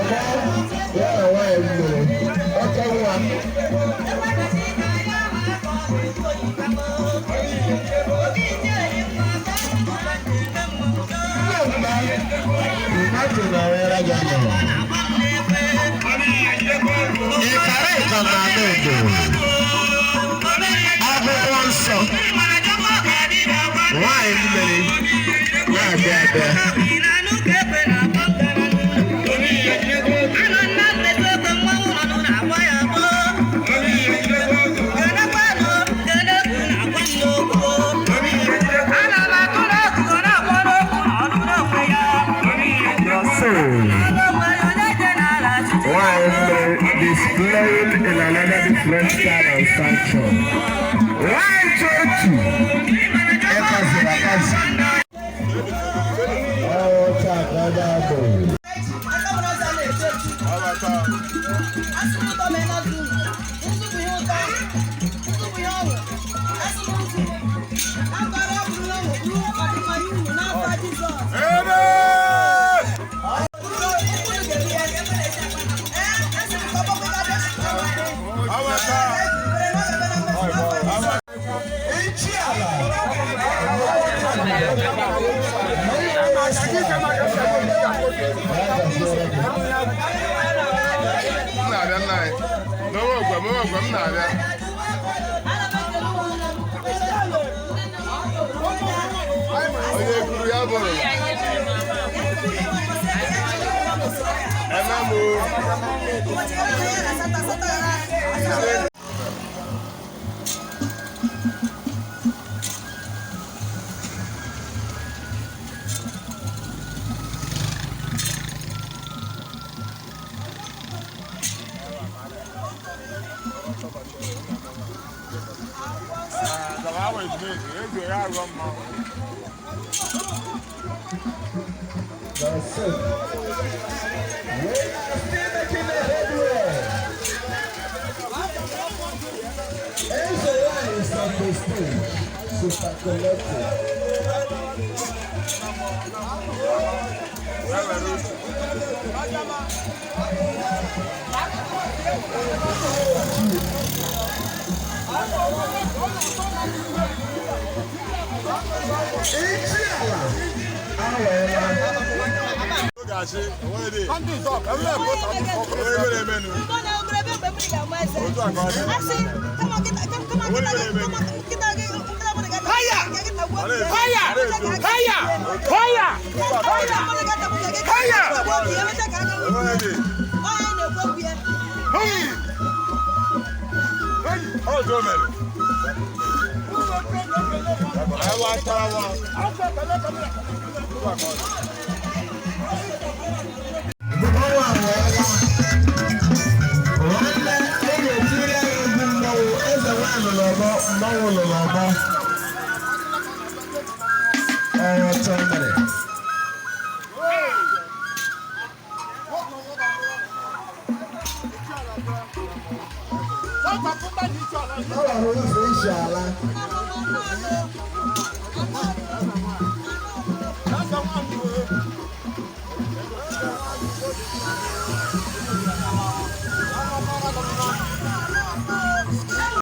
N'ọgbọ ya na nwaanyị mmiri, oke nwa. Mmadụ nọrọ gị nọ. Ịkara ịka na ala Igbo. Akwụkwọ nsọ. Nwaanyị mmiri na-abịa abịa. So, nwaanyị mmiri displaying in another different style and stature. Nwaanyị otu ịkaziri akazi. Ọ taa ka ọ ga-abụ. Aka mara ọzọ na-eto etu. Asị m ụtọ mee na ndụ unu. Nzu bụ ihe ụtọ. Nzu bụ ihe ọṅụ. Asị m nzu. Na mkpara ọ bụrụ ọṅụ bụrụ ọdịmma nye unu n'afọ Jizọs. Bụrụ ụkwụ unu ga-eri ya. Ee, asị m ka ọ gbakwa ga bịa. Ee, na ọ ga-abịa na mmezu n'afọ Jizọs. Ichi ala. M na-abịa, nna anyị. N'onwe ogwe m, onwe ogwe m na-abịa. Ana m ekele ụmụnne m. Onye kwuru ya bụrụ. Eme m o. Ụbọchị gara aga ya na asatọ asatọ gara asatọ. That's it. We are still making a headway. Eze is on the stage, super collected. Ichi ala awela. Ga-achị, onwe dị. Onwe ebe na-emenụ. Otu a ka ọ dị. Haya! Haya! Haya! Haya! Haya! Onwe dị. Hey! Hey! Ọ dị o mere. Awa tawa. Otu a ka ọ dị. Mmanwụ awela. Nwanne, ị ga-etiri anyị egwu mmanwụ. Eze nwaanyị nọ n'ọgbọ, mmanwụ nọ n'ọgbọ. Ọtọ mere. Ọ wara ụzọ isi ala.